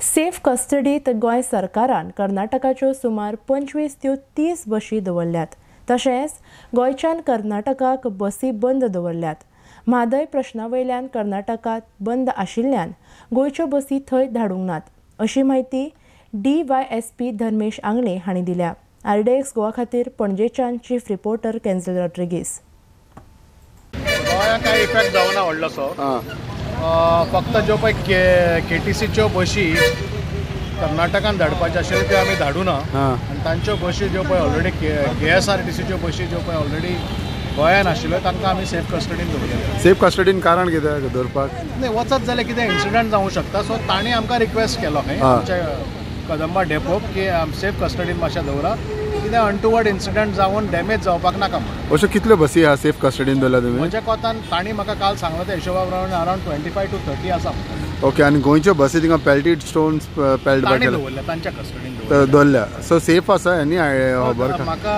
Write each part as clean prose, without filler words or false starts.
Safe कस्टडीत Goa सरकारान कर्नाटकाच्यो सुमार 25 त्यो 30 बशी दवरल्यात. तशेंच गोंयच्यान कर्नाटकाक बसी बंद दवरल्यात. म्हादय प्रश्ना वयल्यान कर्नाटकात बंद आशिल्ल्यान गोंयच्यो बसी थंय धाडूंक नात, अशी म्हायती डीवायएसपी धर्मेश आंगले हांणी दिल्या. आरडीएक्स गोवा खातीर पणजेच्यान चीफ रिपोर्टर केन्झल रॉड्रिगीस. गोंयांत कांय इफेक्ट जावना व्हडलोसो. फक्त ज्यो पळय केटीसीच्यो बशी कर्नाटकान धाडपाच्यो आशिल्ल्यो त्यो आमी धाडूना आनी तांच्यो बशी ज्यो पळय ऑलरेडी केएसआरटीसीच्यो बशी ज्यो पळय ऑलरेडी गोंयान आशिल्ल्यो तांकां आमी सेफ कस्टडीन दवरलें. सेफ कस्टडीन कारण कितें दवरपाक? न्ही, वचत जाल्यार कितें इन्सिडंट जावंक शकता, सो तांणी आमकां रिक्वेस्ट केलो खंय आमच्या कदंबा डेपोक की सेफ कस्टडीन मातशें दवरा, कितें अनटुवर्ड इन्सिडंट जावन डॅमेज जावपाक नाका म्हणून. अश्यो कितल्यो बसी आहा सेफ कस्टडीन दवरल्या तुमी? म्हज्या कोतान तांणी म्हाका काल सांगलो त्या हिशोबा प्रमाणे अरावंड 25 to 30 आसा. ओके, आनी गोंयच्यो बसी थिंगा पेल्टेड स्टोन्स पेल्ट तांणी दवरल्या, तांच्या कस्टडीन दवरल्या. सो सेफ आसा न्ही खबर? म्हाका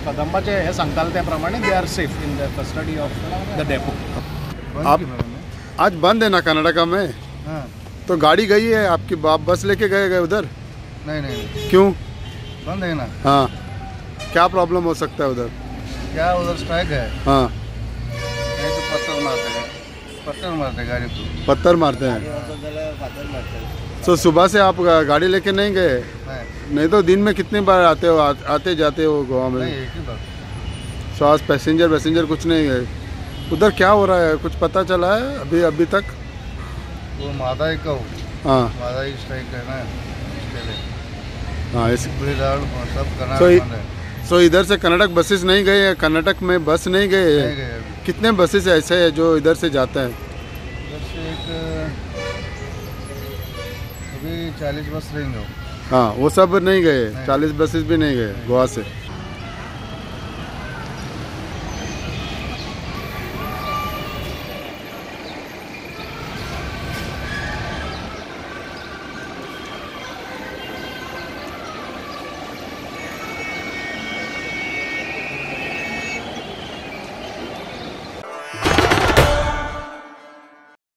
कदंबाचे हे सांगताले त्या प्रमाणे they are safe in the custody of the depot. आप आज बंद है ना कर्नाटका में? तो गाड़ी गई है आपकी? आप बस लेके गए गए उधर? नहीं नहीं। क्यों बंद है ना? हाँ, क्या प्रॉब्लम हो सकता है उधर? क्या उधर स्ट्राइक है? हाँ, नहीं तो पत्थर मारते हैं, पत्थर मारते हैं गाड़ी को, पत्थर मारते हैं। तो सुबह से आप गाड़ी लेके नहीं गए? नहीं। तो दिन में कितनी बार आते हो, आते जाते हो गोवा में? नहीं, एक ही बार। सो आज पैसेंजर वैसेंजर कुछ नहीं गए उधर? क्या हो रहा है, कुछ पता चला है अभी अभी तक? वो मादाई का हो। हाँ, मादाई स्ट्राइक है ना इसके लिए। हाँ, इस सो इधर से कर्नाटक बसेस नहीं गए हैं? कर्नाटक में बस नहीं गए हैं? कितने बसेस ऐसे हैं जो इधर से जाते हैं? इधर से एक अभी 40 बस रहेंगे। हाँ, वो सब नहीं गए, 40 बसेस भी नहीं गए गोवा से।